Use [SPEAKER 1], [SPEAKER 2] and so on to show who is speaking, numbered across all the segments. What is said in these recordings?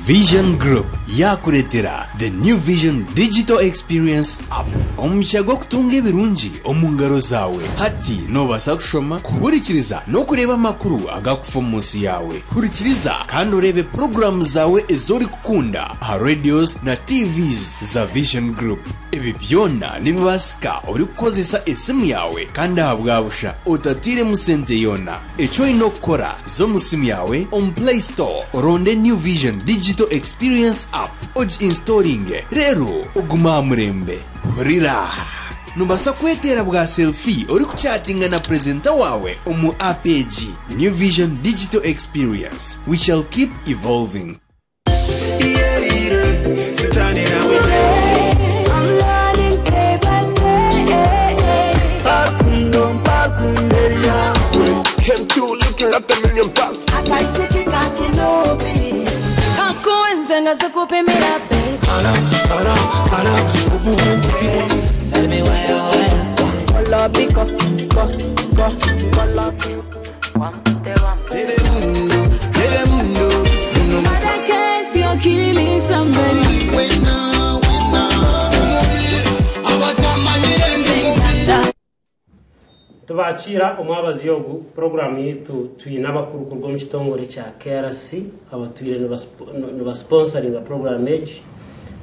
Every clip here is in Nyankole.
[SPEAKER 1] Vision Group yaakureetera The New Vision Digital Experience App, omugisha gw'okutunga ebirungi omu ngaro zaawe. Hati noobaasa kushoma, kuhurikiriza n'okureeba amakuru agakufa omu nsi yaawe. Hurikiriza kandi oreebe puroguraamu zaawe ezi orikukunda aha radios na TVs za Vision Group. Ebi byona nibibaasika orikukozesa esimu yaawe kandi ahabwa busha otatairemu sente yoona. Eki oine okukora, za omu simu yaawe omu Play Store oronde New Vision Digital Experience App ogi installinge reero ogume aha murembe. Hurira! Noobaasa kweteera bwa selfie orikuchatinga na purezenta waawe omu app egi. New Vision Digital Experience, we shall keep evolving.
[SPEAKER 2] Nitubakiira omwabazyo ogu puroguraamu yaitu twine abakuru kuruga omu kitongore kya KRC abatwire nibasiponsaringa puroguraamu egi.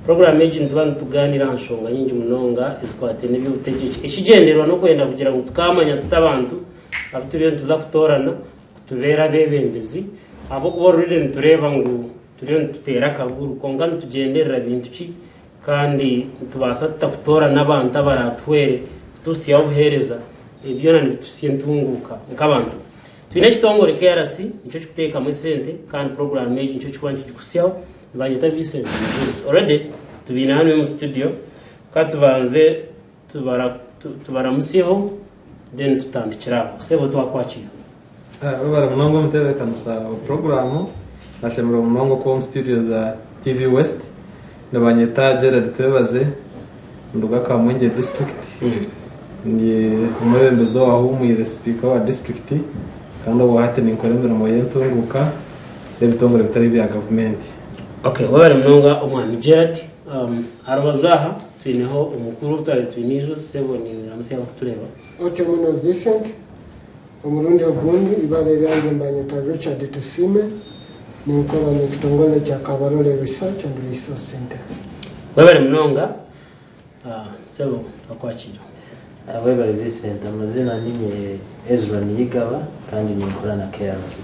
[SPEAKER 2] Puroguraamu egi nituba nitugaaniira aha nshonga nyingi munonga ezikwataine n'eby'obutegyeki. Ekigyendererwa n'okwenda kugira ngu tukaamanya tuta abantu abu turiyo nituza kutoorana kutubeera abeebembezi ahabw'okuba orurire nitureeba ngu turiyo nituteera akaguuru kwonka nitugyenderera bintu ki kandi nitubaasa tuta kutoorana abantu abaraatuhwere kutuhitsyaho obuheereza ebi byona nibituhitsya entunguuka nk'abantu. Twine ekitongore KRC nikyo kirikuteekamu esente kandi puroguraamu egi nikyo kirikuba nikigikuhitsyaho nibanyeta Vincent Mujuzi. Already tubaine hanu omu studio ka tubanze Tubaramusyeho then tutandikire aho. Sebo twakwakiira.
[SPEAKER 3] Webare munonga omutebekanisa wa puroguramu. Nashemererwa munonga okuba omu studio za TV West. Nibanyeta Gerald Twebaze, nduga Kamwengye district. Ndi omwebembezi owahumwire sipiika wa district kandi obwahati ninkora emirimo y'entunguka y'ebitongore bitari bya gavumenti.
[SPEAKER 2] Okay, webare munonga omwami Gerald. Aha rubaju aha Twineho omukuru ou twabire twine ijo, sebo niiwe ramutsya abarikutureeba.
[SPEAKER 4] Otyo muno Vincent. Omurundi ogundi ibara eryange mbanyeta Richard Tusiime, ninkora n'ekitongore kya Kabarole Research and Resource Centre.
[SPEAKER 2] Webare munonga sebo twakwakiira.
[SPEAKER 5] Webare Vincent, amazina ninye Ezra Niyigaba kandi ninkora na KRC.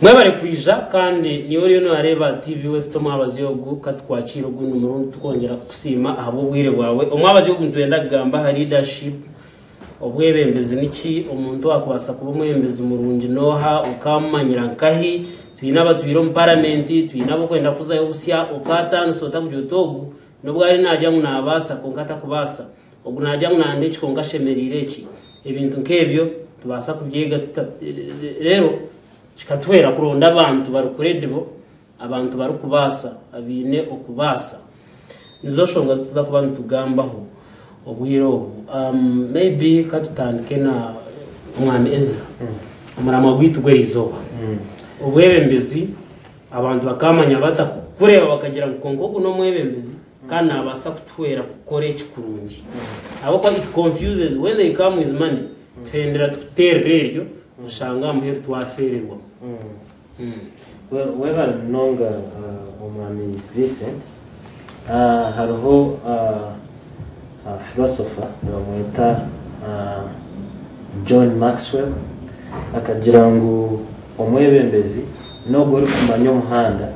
[SPEAKER 2] Mwebare kwija kandi niiwe oriyo noreeba TV West omwabazyo ogu katukwakiire ogundi murundi tukwongyera kukusiima ahabw'obwire bwawe. Omwabazyo ogu nitwenda kugamba aha leadership, obwebembezi niki, omuntu owakubaasa kuba omwebembezi murungi nooha, okamumanyira nkahi, twine abatwire omu paramenti, twine abokwenda kuzayo busya, okatandisa ota kugira oti ogu nobu ari nagira ngu nabaasa kwonka takubaasa. Ogu naagira ngu nayenda eki kwonka ashemereire eki. Ebintu nk'ebyo nitubaasa kubyega tuta? Reero kikatuhwera kuronda abantu bari credible, abantu barikubaasa, abaine okubaasa. Nizo nshonga ezi tuza kuba nitugambaho obwire obu. Maybe ka tutandike na Omwami Ezra. Omuramwa gwaitu gw'erizooba. Obwebembezi abantu bakaamanya bata kukureeba bakagira ngu kwonka ogu n'omwebembezi? Kandi nabaasa kutuhwera kukora eki kurungi ahabw'okuba it confuses when they come with money tuhendera tukuteerera eryo oshanga aha muheru twafeererwa.
[SPEAKER 5] Webare munonga omwami Vincent. Hariho philosopher nibamweta John Maxwell akagira ngu omwebembezi n'ogwo orikumanya omuhanda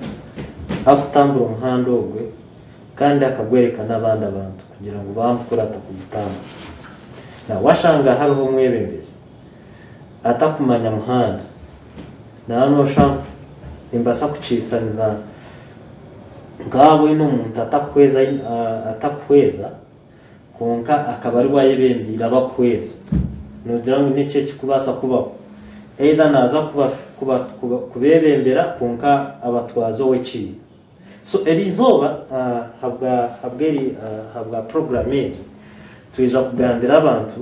[SPEAKER 5] Akutambura omuhanda ogwe kandi akagwereka n'abandi abantu kugira ngu baamukurata kugutambura. Na washanga hariho omwebembezi atakumanya muhanda, naba noshusha nimbaasa kukihisaniza nka waaba oine omuntu atakuhweza atakuhweza kwonka akaba ariwe ayebembeire abakuhweza, noogira ngu niki ekirikubaasa kubaho? Either naaza kubeebembera kwonka abatwaze ow'ekibi. So eri izooba ahabw'eri ahabwa program egi twija kugambira abantu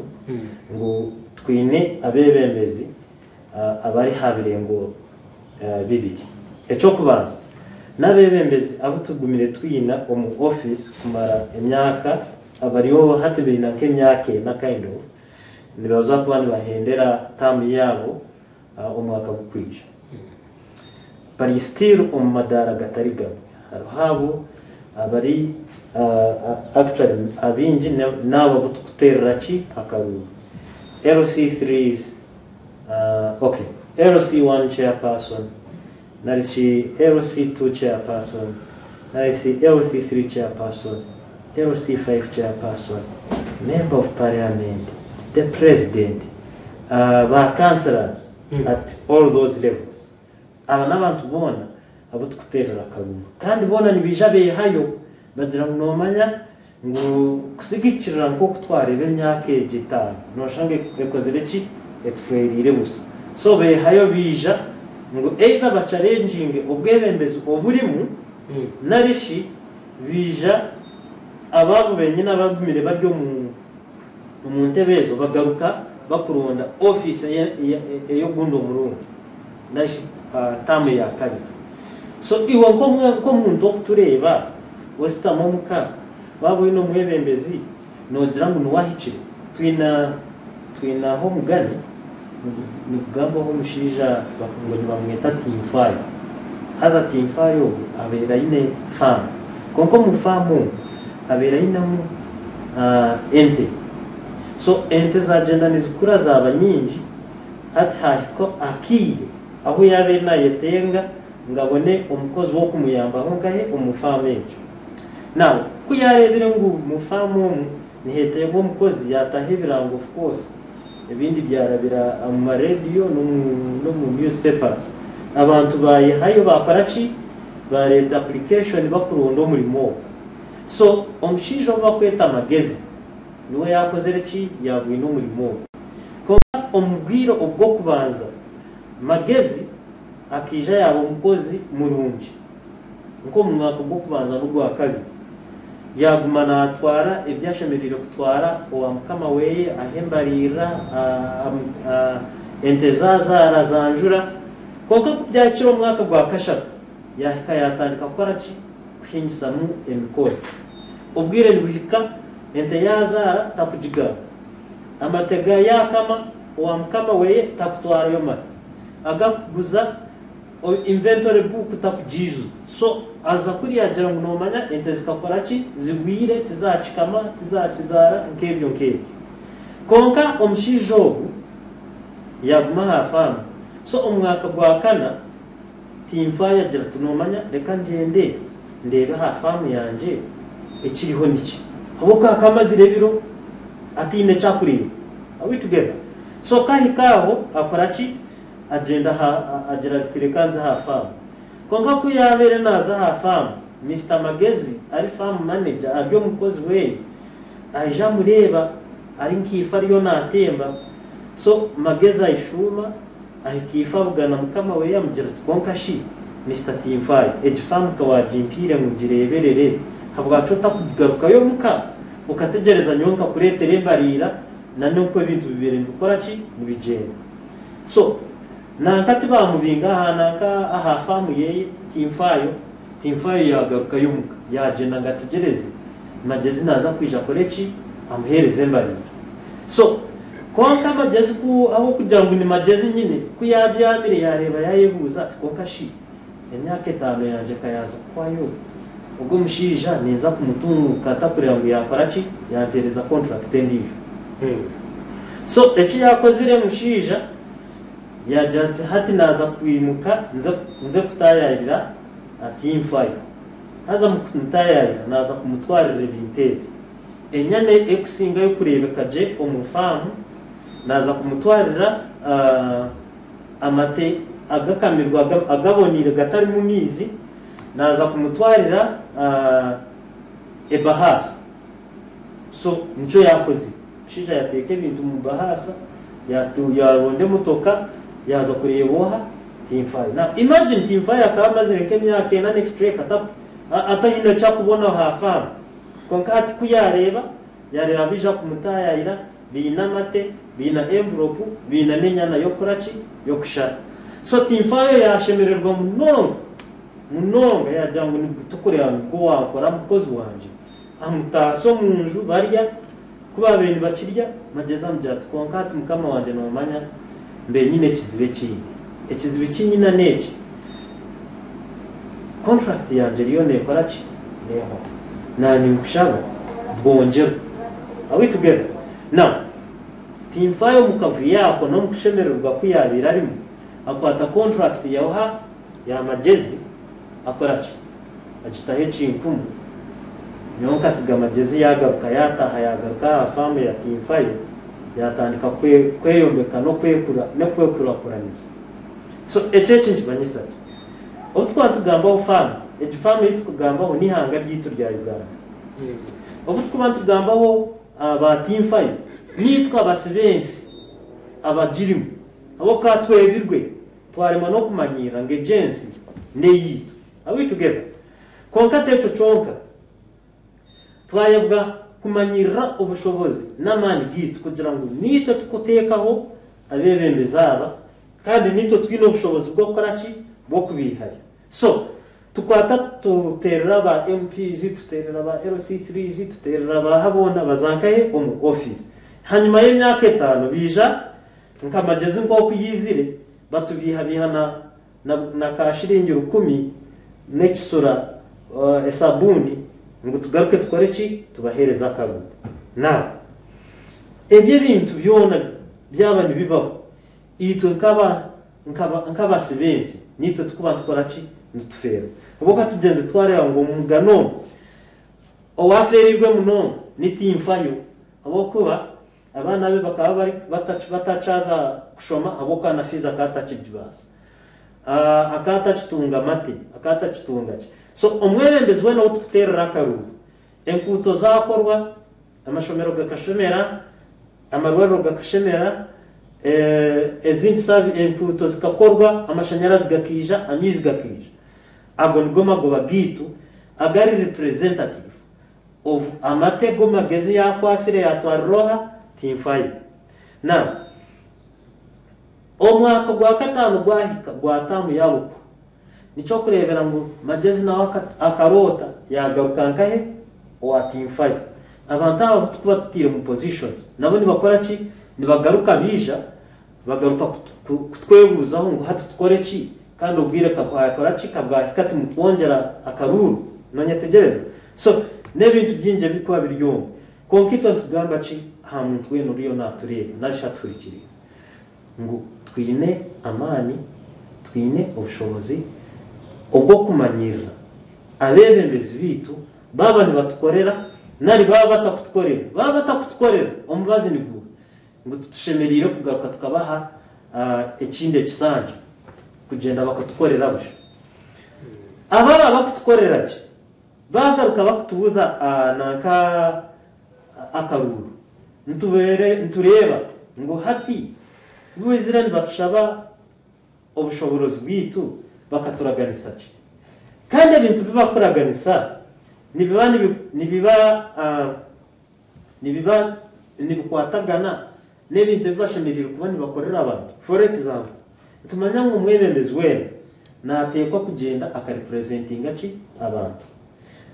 [SPEAKER 5] ngu twine abeebembezi abari aha birengo bibiri. Eky'okubanza, n'abeebembezi abu tugumire twine omu office kumara emyaka, abariho hati baine nk'emyaka ena kind of, nibaza kuba nibahendera term yaabo omwaka gukwija. Bari still omu madaara gatari gamwe. Hariho abo abari actually abaingi n'abo abu turikuteerera ki akaruuru. LC3s, okay, LC1 chairperson, nari shi LC2 chairperson, nari shi LC3 chairperson, LC5 chairperson, member of parliament, the president, ba councillors at all those levels. Aba n'abantu boona abu turikuteerera akaruuru. Kandi boona nibaija beehayo bagira ngu noomanya ngu kusigikirira nk'oku twareeba emyaka egi etaano, nooshanga ekozire ki? Etufeereire busha. So beehayo baija ngu either bacharenginge obwebembezi oburimu nari shi baija abaabo benyine abagumire bari omu omu ntebe ezo bagaruka bakuronda ofiisi ey'ogundi omurundi nari shi term ya kabiri. So iwe nk'omuntu okutureeba ositama omuka waaba oine omwebembezi noogira ngu niwe ahikire. Twinaho omugani nigugambaho omushaija ngu nibamweta Tinfayo. Haza Tinfayo ogu abeire aine faamu. Kwonka omu faamu omu abeire ainemu ente. So ente zagyenda nizikura zaaba nyingi, hati hahika akaire ahu yaabaire naayetenga ngu abone omukozi w'okumuyambaho nkahe omu faamu egyo. Now ku yaareebire ngu omu faamu omu niheetengwa omukozi, yaataho ebirango of course ebindi byarabira omu mareediyo n'omu newspapers. Abantu baayehayo baakora ki? Baareeta application bakuronda omurimo ogwo. So omushaija ou bakweta Magezi niwe yaakozire ki? Yaabwine omurimo ogwo. Kwonka omu bwire obw'okubanza, Magezi akaija yaaba omukozi murungi. Nk'omu mwaka gw'okubanza n'ogwa kabiri, yaaguma naatwara ebi ashemereire kutwara owa mukama we, aha embariirira, ente zaazaara zanjura. Kwonka ku byahikire omu mwaka gwa kashatu, yaahika yaatandika kukora ki? Kuhingisamu emikoro. Obwire nibuhika, ente yaazaara takugigaba. Amate ga yaakama, owa mukama we takutwarayo mate. Agakuguza Inventory book takugiijuza. So aza kuriya agira ngu nomanya ente zikakora ki, zigwire tizakikama, tizakizaara nk'ebyo nk'ebyo. Kwonka omushaija ogu yaguma aha faamu. So omu mwaka gwa kana tinfaayo agira ati nomanya reka ngyende ndeebe aha faamu yangye ekiriho niki. Ahabw'okuba akaba amazire ebiro ataine eki arikureeba. Are we together? So ku ahika aho akora ki? Agyenda aha, agira ati, Reka nze aha faamu. Kwonka ku yaabaire naaza aha faamu, Mister Magezi ari faamu manager, ari omukozi we, aija amureeba ari nkaife ariyo naatemba. So Magezi aishuuma, ahika ife abugana mukama we amugira ati, Kwonka shi, Mister Tinfaayo, egi faamu ka waagimpiire ngu ngireeberere, habwaki otakugarukayo omuka okategyereza nyowe nkakureetera embariira na n'oku ebintu bibaire nibikora ki, nibigyenda? So nanka tibamubinga aha nanka aha farm yeye tinfayo tinfayo yagarukayo omuka yagyenda ngu ategyereze Magyezi naza kwija akore ki amuhereze embarira so kwonka Magyezi ku ahabwokugira ngu ni Magyezi nyine ku yabyamire yareeba yayebuuza ati kwonka shi emyaka etano yangye ekayaza kuhwayo ogu omushaija ninza kumutunguka nta kureba ngu yakora ki yampereza contract endijo. So eki yaakozire omushaija yaagira ati hati naaza kwimuka nze nze kutaayaayirira ati nfayo. Haza omu kumutaayaayira naaza kumutwarira ebintu ebi. Enyana erikusingayo kureebeka gye omu faamu, naaza kumutwarira amate agakamirwe agaboneire gatarimu maizi, naaza kumutwarira ebahaasa. So nikyo yaakozire. Omushaija yateeka ebintu omu bahaasa, yaaronda emotoka, Yaaza kureeba oha? Tinfayo. Now imagine Tinfayo akaba amazire nk'emyaka ena n'ekicweka ataine eki arikubona aha faamu. Kwonka hati ku yaareeba, yaareeba baija kumutaayaayira baine amate, baine envelope, baine n'enyana y'okukora ki? Y'okushara. So Tinfayo yaashemererwa munonga, munonga yaagira ngu nigutukureeba nigwo wankora mukozi wangye. Amutaasa omu nju barya, ku baabaire nibakirya, Magyezi amugira ati, Kwonka hati mukama wangye noomanya mbe nyine ekizibu ekindi. Ekizibu ki nyina n'eki, kontrakiti yangye eriyo neekora ki? Neehwaho. Naanye ninkushaba bwongyerwe. Are we together? Now, tinfaayo omu kavuyo ako n'omu kushemererwa ku yaabaire arimu, akwata kontrakiti ya oha? Ya Magyezi, akora ki? Agitaho ekinkumu. Nyowe nkasiga Magyezi yaagaruka yaataaha yaagaruka aha faamu ya Tinfayo yaatandika kweyombeka n'okwekurakuraniza. So ekyo eki nikimanyisa ki? Obu turikuba nitugambaho faamu, egi faamu ei turikugambaho n'eihanga ryaitu rya Uganda. Obu turikuba nitugambaho ba Tinfayo, niitwe abasi b'ensi abagirimu ahabw'okuba twebirwe twaremwa n'okumanyiirira ngu egi ensi n'eyaitu. Are we together? Kwonka t'ekyo kyonka, twayebwa kumanyirira obushobozi n'amaani gaitu kugira ngu niitwe tukuteekaho abeebembezi aba kandi niitwe twine obushobozi bw'okukora ki? Bw'okubaihayo. So, tukwata tuteerera ba MPs, tuteerera ba LC3s, tuteerera baaha boona baza nkahe? Omu ofiisi. Hanyima y'emyaka etaano baija nka Magyezi nk'oku yaizire batubeihabeiha na na ka shiringi rukumi n'ekisura esabuuni ngu tugaruke tukore ki? Tubaheereze akarungu. Now, ebyo ebintu byona byaba nibibaho, itwe nkaba nkaba nk'abasi b'ensi naitwe tukuba nitukora ki? Nitufeerwa. Ahabw'okuba tugyenze twareeba ngu omu mugano omu, owaafeereirwe munonga ni Tinfayo ahabw'okuba Abaana be bakaba bari batakyaza kushoma ahabw'okuba na fiizi akaba atakigibaasa. Akaba atakitunga mate, akaba atakitunga ki. So omwebembezi weena ou turikuteerera akaruuru, enkuuto zaakorwa, amashomero gakashemera, amarwariro gakashemera, ezindi enkuuto zikakorwa, amashanyarazi gakaija, amaizi gakaija. Ago nigo magoba gaitu agari representative. Of amate go magezi yakwasire yatwarira oha? Tinfayo. Now, omwaka gwa kataano gwahika gwa taamu yabukwa. Nikyokurebera ngu Magyezi nawe akaroota yagaruka nkahe? Owa Tinfayo. Abantu aba abutukuba tutaire mu positions nabo nibakora ki? Nibagaruka baija bagaruka kutwebuuzaho ngu hati tukore ki? Kandi obwire kabwakora ki? Kabwahika timutwongyera akaruuru. Nonyetegyereza? So, n'ebintu bingi ebirikuba biri omu. Kwonka itwe nitugamba ki aha muntu weena oriyo naatureeba nari shi atuhurikiriize? Ngu twine amaani, twine obushobozi obw'okumanyiirira abeebembezi baitu baaba nibatukorera nari baaba batakutukorera. Baaba batakutukorera, omubazi niguuha? Ngu titushemereire kugaruka tukabaha ekindi ekisanja kugyenda bakatukorera busha. Ababa bakutukorera gye, baagaruka bakutubuuza nanka akaruuru, nitureeba ngu hati baizire nibatushaba obushoboorozi bwaitu bakaturaganisa ki? Kandi ebintu bi barikuraganisa nibiba nibiba nibiba nibikwatagana n'ebintu ebi bashemereire kuba nibakorera abantu. For example, nitumanya ngu omwebembezi weena naateekwa kugyenda akarepresentinga ki? Abantu.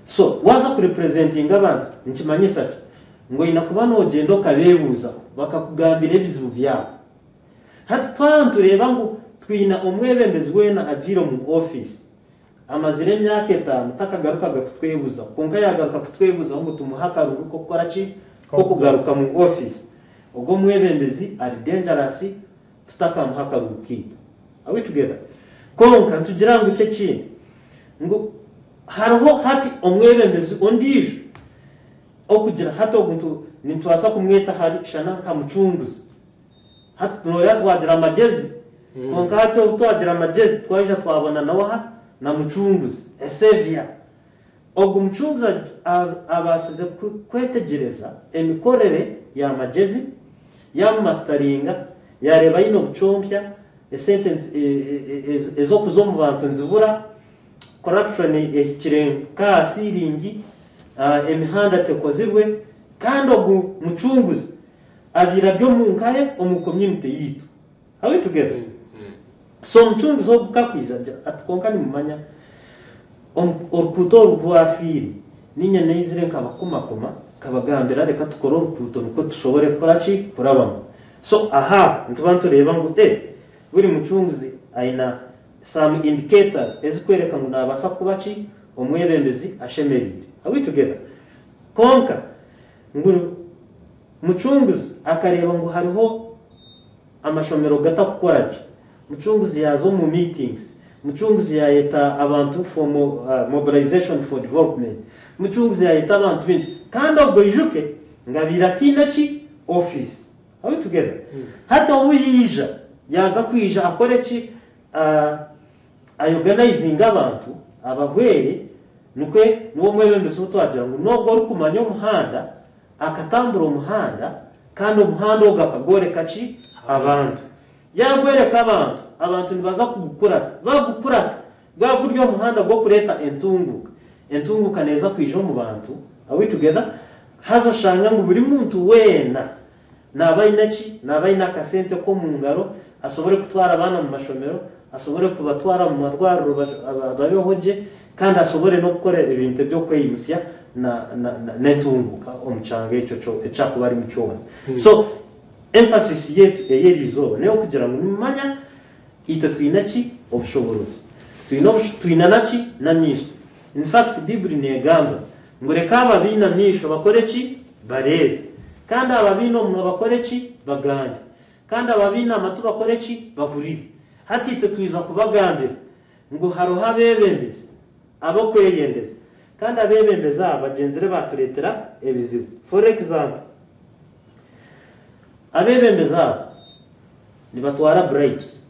[SPEAKER 5] So, waaza kurepresentinga abantu, nikimanyisa ki? Ngu oine kuba noogyenda okabeebuuzaho, bakakugambira ebizibu byabo. Hati twaba nitureeba ngu twine omwebembezi weena agiire omu ofiisi, Amazire emyaka etaano takagarukaga kutwebuzaho kwonka yagaruka kutwebuzaho ngu tumuhe akaruru k'okukora ki? K'okugaruka mu office. Ogwo omwebembezi ari dangerous tutakamuha akaruru kaitu. Are we together? Kwonka nitugira ngu ki ekindi? Ngu hariho hati omwebembezi ondiijo okugira hati ogu nitubaasa kumweta ahari shana nka mucunguzi. Hati nooreeba twagira amagyezi, kwonka hati obu twagira amagyezi twaija twabona n'oha? Na Mucunguzi, a Saviour. Ogu Mucunguzi abaasize kwetegyereza emikorere ya Magyezi, yaamumasitaringa, yaareeba aine obucompya, Esente ez'okuza omu bantu nizibura, corruption ehikire nk'aha siiringi, emihanda tekozirwe, kandi ogu mucunguzi abaire ari omu nkahe omu community yaitu. Are we together? So omucunguzi ogu ku akwija agira ati kwonka nimumanya orukuuto oru rwafiire, niinye naizire nkabakumakuma nkabagambira reka tukore orukuuto nikwo tushobore kukora ki? Kurabamu. So aha nituba nitureeba ngu eh buri mucunguzi aina some indicators ezikwereka ngu nabaasa kuba ki? Omwebembezi ashemereire. Are we together? Kwonka ngu mucunguzi akareeba ngu hariho amashomero gatakukora gye, mucunguzi yaaza omu meetings, mucunguzi yaayeta abantu for mobilization for development, mucunguzi yaayeta abantu baingi kandi obwo oijuke ngu abaire ataine ki? Office. Are we together? Hati obu yaija, yaaza kwija akore ki? Ayorganizinge abantu, abahwere, nikwo niwe omwebembezi ou twagira ngu n'ogwo orikumanya omuhanda, akatambura omuhanda, kandi omuhanda ogwo akagworeka ki? Abantu. Yaagworeka abantu, abantu nibaza kugukurata. Baagukurata, gwaba guri omuhanda gw'okureeta entunguuka. Entunguuka neeza kwija omu bantu, are we together? Haza oshange ngu buri muntu weena naaba aine ki? Naaba aine akasente k'omu ngaro, asobore kutwara abaana omu mashomero, asobore kubatwara omu marwariro babeho gye, kandi asobore n'okukora ebintu eby'okweyimutsya n'entunguuka omu kyanga ekyo eki arikuba arimu kyona. So emphasis yaitu ey'eri izooba n'ey'okugira ngu nimumanya itwe twine ki? Obushoboorozi. Twine twine na ki? N'amaisho. In fact Baiburi neegamba ngu reka abo abaine amaisho bakore ki? Bareebe. Kandi abo abaine omunwa bakore ki? Bagambe. Kandi abo abaine amatu bakore ki? Bahurire. Hati itwe twija kubagambira ngu hariho abeebembezi ab'okweyendeza. Kandi abeebembezi aba bagyenzire baatureetera ebizibu. For example, abeebembezi aba nibatwara bribes.